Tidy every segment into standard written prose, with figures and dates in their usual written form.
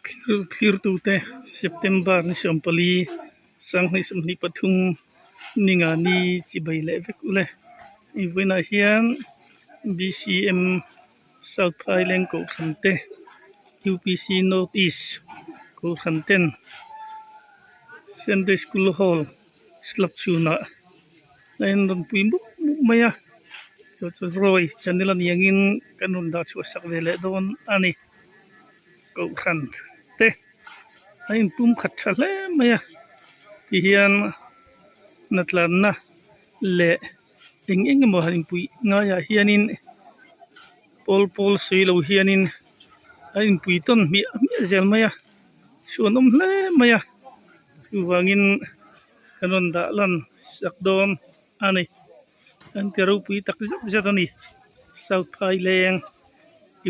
Thlir thlirtute September ni 14 2023 ninga ni chibai leh vek ule hei vawiinah hian B_C_M South Phaileng Kohhran te U_P_C North East Kohhran ten Sunday School Hall slab chhunah a in rawn pui mup mup mai a chu chu Roy channel a ni angin kan rawn dah chhuah sak ve leh dawn a ni Kohhran te a inpum khat tha hle mai a tihian hnatlanna leh eng eng emaw han inpuih ngaiah hianin pawl pawl sawi lo hianin a inpui tawn hmiah hmiah zel mai a chhuanawm hle mai a chuvangin kan rawn dah lan sak dawn a ni an ti ropui tak zet zet a ni South Phaileng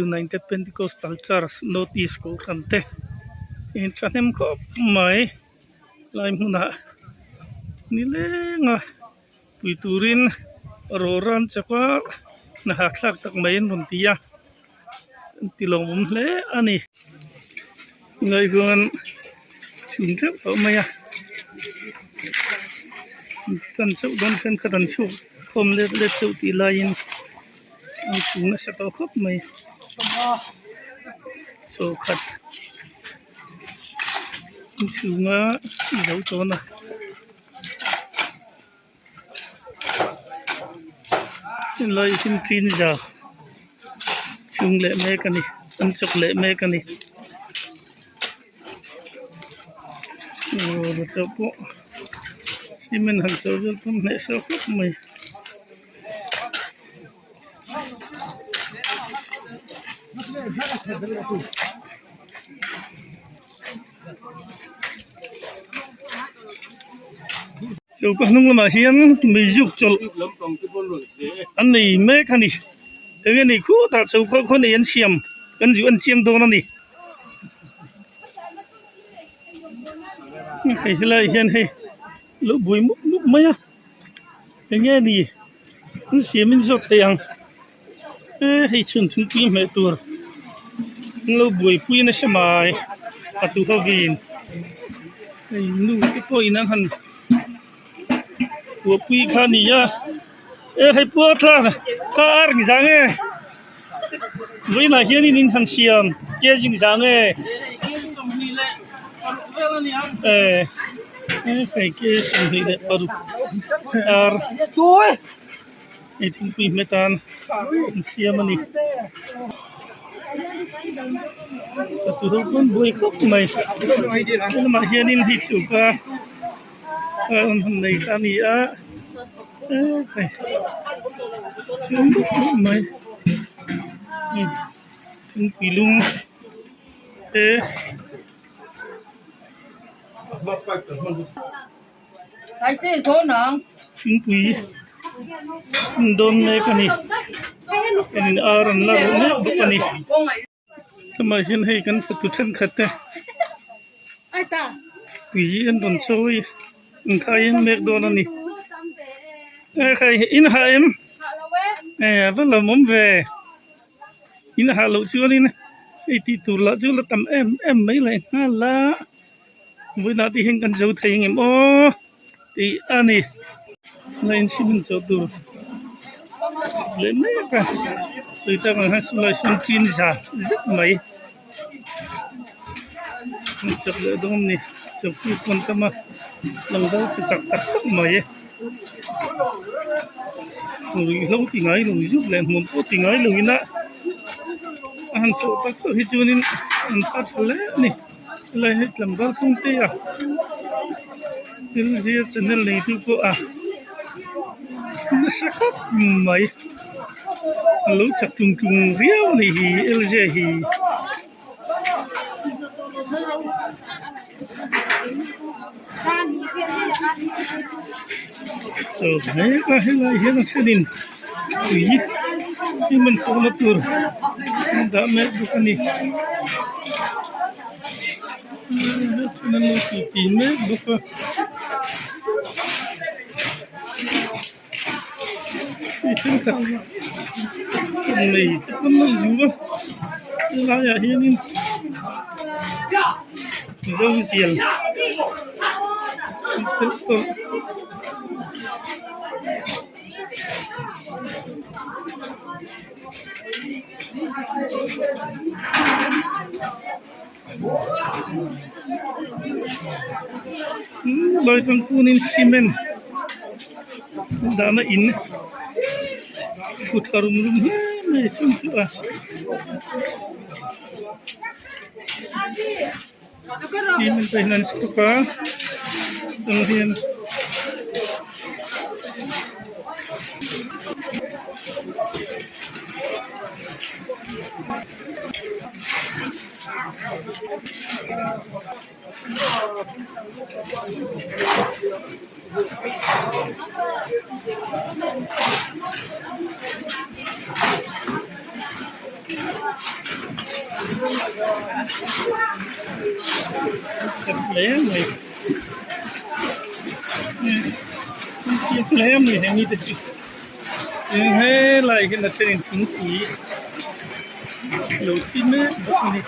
United Pentecostal Church North East Kohhran te in thahnem khawp mai lai hmunah nileng a. Pui turin rawra an chak a, hna hahthlak tak mai an rawn ti a, an ti lawmawm hle a ni. Ngaihzawn chhun teuh tawh mai a, chan chauh dawn thenkhat an chhuak khawm let let chauh tih laiin an chhung nasa tawh khawp mai. Chaw khat an chhunga zo tawn a. Helai hi chinza chhung leh mek a ni an chawk leh mek a ni aw chawh pawh cement han chawh vel pawn hneh sawk khawp mai. Choka hnung lamah hian meizuk chawlh an nei mek a ni eng nge ni khutah choka khaw nei an siam kan zu en chiang dawn a ni hei helaiah hian hei lo bui mup mup mai a eng nge ni an siam in zawt thei ang e hei chhun thingpui hmeh tur an lo buaipui nasa mai a tu hovin hei nu te pawhin an han buaipui kha a ni a e hei pua tlang kha ar ni zang e vawiinah hianin in han siam kg ni zang e e hei kg 26 ar. Hei thingpui hmet an an siam a ni a tu ho pawn buai khawp mai he lamah hianin hei chhuk a an han nei ta a ni a hei chhung mup mup mai thingpui lum te. Thingpui an dawn mek a ni in ar an la ruh mek bawk a ni tlaiah hian hei kan fatu thenkhat te tui an rawn chawi an khai mek dawn a ni ekhai in hah em e a va lawmawm ve in hah loh chuanin hei tih tur lah chu la tam em em mai leh nghal a. Vawiinah te hian kan zo thei angem aw tih a ni. Line cement chawh tur leh mek a sawi tak ang hian silai sawn tin za zet mai an chawk leh dawn a ni chawk tu pawn tam a tlangval te chak tak tak mai ruihhlo ti ngai lo zuk leh hmun pawh ti ngai lo ina a han chawh tak tak hi chuanin an tha tha hle a ni. Helai hi tlangval tlung te a thil zir channel nei tu pawh a nasa khawp mai a lo chak tung tung viau a nih hi L J hi. Chaw mek a helai hian a thenin tui cement chawhna tur an dah mek bawk a ni a then an lo tih tih mek bawk a. Hei thenkhat nei te pawn a zu a helaiah hianin. Zozial telh tawlh. Lai chuan kunin cement dahna in thu tha rum rum hle mai a chhung chu a. Cement te hian an stock a tang hian. Hle mai hle mai he mite chu helai hian a thenin thingpui lo thi mek bawk a ni.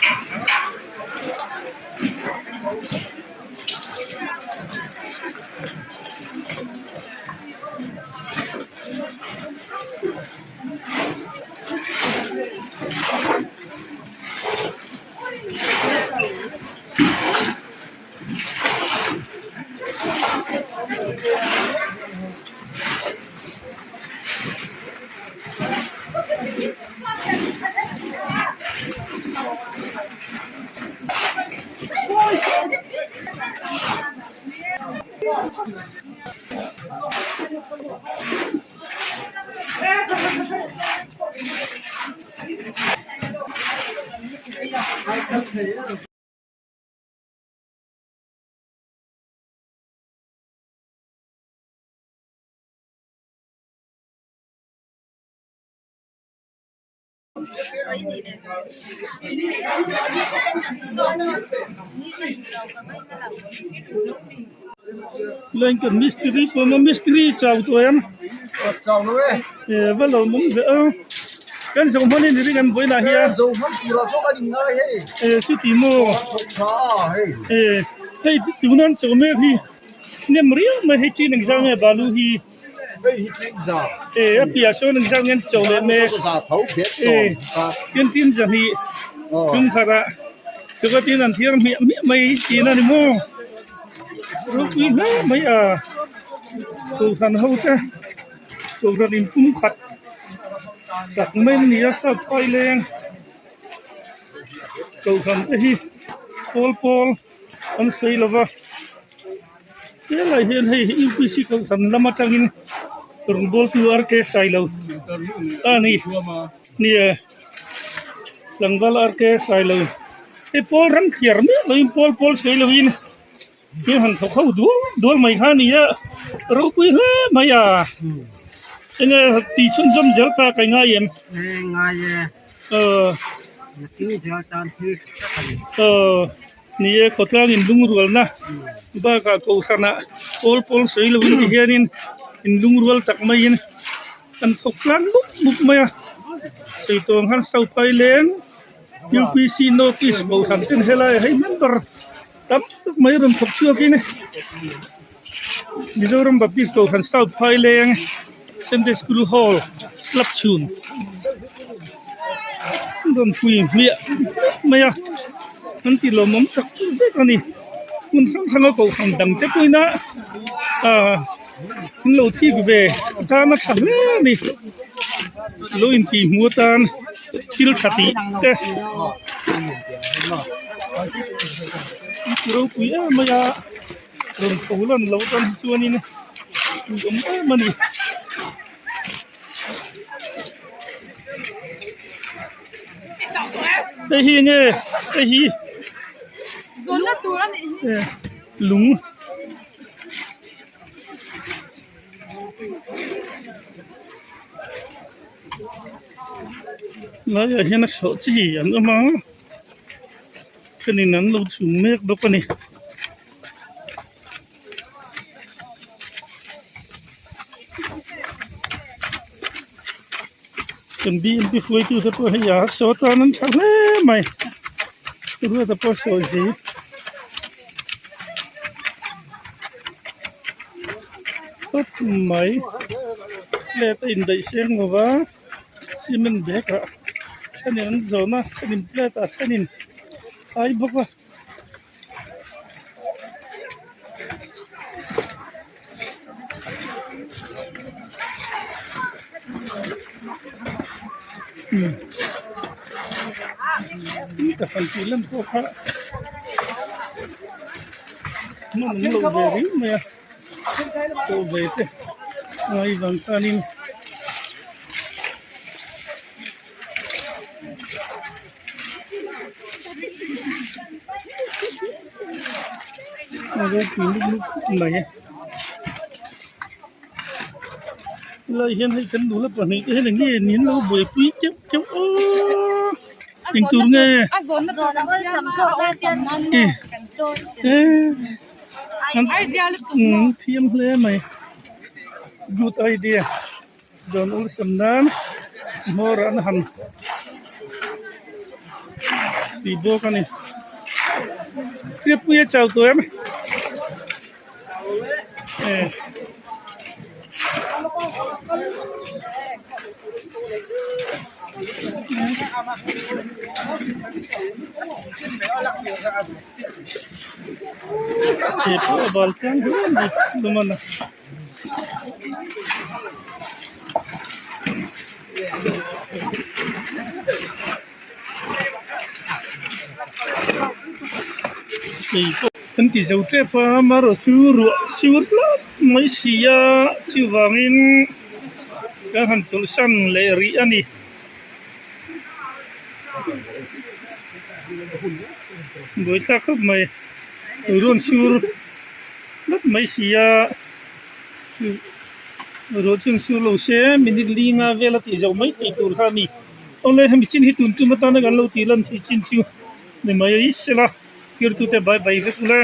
Lengkan mistiri pawh a mistiri chau tawh em chau lo e eh va lo mawm ve a kan zo hman in ring an vawilah hian zo hman turah chuan kan in ngai hei eh chuti maw tha a hei eh hei tuna an chawh mek hi nem riau mai hei chin engzah nge balu hi. Hei hi tin za. Eh a piah sawn ang zang hian cho leh mek. Za tho bet sawm ka. Tin tin za hnih chung khat ah chuka tin an thiar hmiah hmiah mai tihna a ni maw. Ropui hle mai a kohhran ho te kohhran in pum khat tak mai a ni a sap paileng kohhran te hi pawl pawl an sawi lova. Helai hian hei hi UPC kohhran lam atangin rawngbawltu RK Sailo a ni nia tlangval RK Sailo hei pawl ram thiar miah loin pawl pawl sawi loin thil han thawk ho dual dual mai kha a ni a ropui hle mai a enge tih chhunzawm zel ta ka ngai em? Aw. Aw. Ni e, khawtlang inlungrualna bakah kohhranah pawl pawl sawi lovin ti hianin inlungrual tak maiin an thawk tlang mup mup mai a. Sawi tawng han South Phaileng UPC North East kohhran ten helaiah hei member tam tak mai rawn thawk chhuakin Mizoram Baptist kohhran South Phaileng Sunday School Hall slab chhun an rawn pui hmiah hmiah mai a an ti lawmawm tak zet a ni hmun hrang hrang a kohhran dang te pawhin a ah an lo thik ve atan a tha hle a ni lo intih hmuh atan thil tha tih te ropui em mai a. Rawn tho lan loh tan hi chuanin tui awm em a ni. Hei hi enge hei hi lung. Laiah hian a sawh chi an awm a. Thenin an lo chhum mek bawk a ni. Kan BMP hruaitu te pawh hei a saw tan an tha hle mai. Ruata pawh sawi hi khawp mai plate a indaih seng lo va cement bag ah thenin an zawn a thenin plate ah thenin ai bawk a. Ka han tih lam pawh kha hman an lo ve riau mai a pawh ve te ngai vang khanin. A ropui lup lup khawp mai helai hian hei kan nula pahnih te hian eng nge niin lo buaipui keuh keuh aw eng tur nge e thiam hle mai good idea. Zawn awlsam nan hmawr an han tih bawk a ni. Hriatpuia chau tawh em? Eh. He pawh a bal tlang hle mai luman a. Kan ti zo tep a amaherawh chu ruah sur tlat mai si a chuvangin kan han chawlhsan leh rih a ni. Buaithlak khawp mai rawn sur. Tlat mai si a ruah chu an sur lo se minute li nga vel a tih zoh mai thei tur kha a ni. Awle hemi chin hi tun chum atana kan lo tih lan theih chin chu ni mai sela thirtute bai bai vek ule.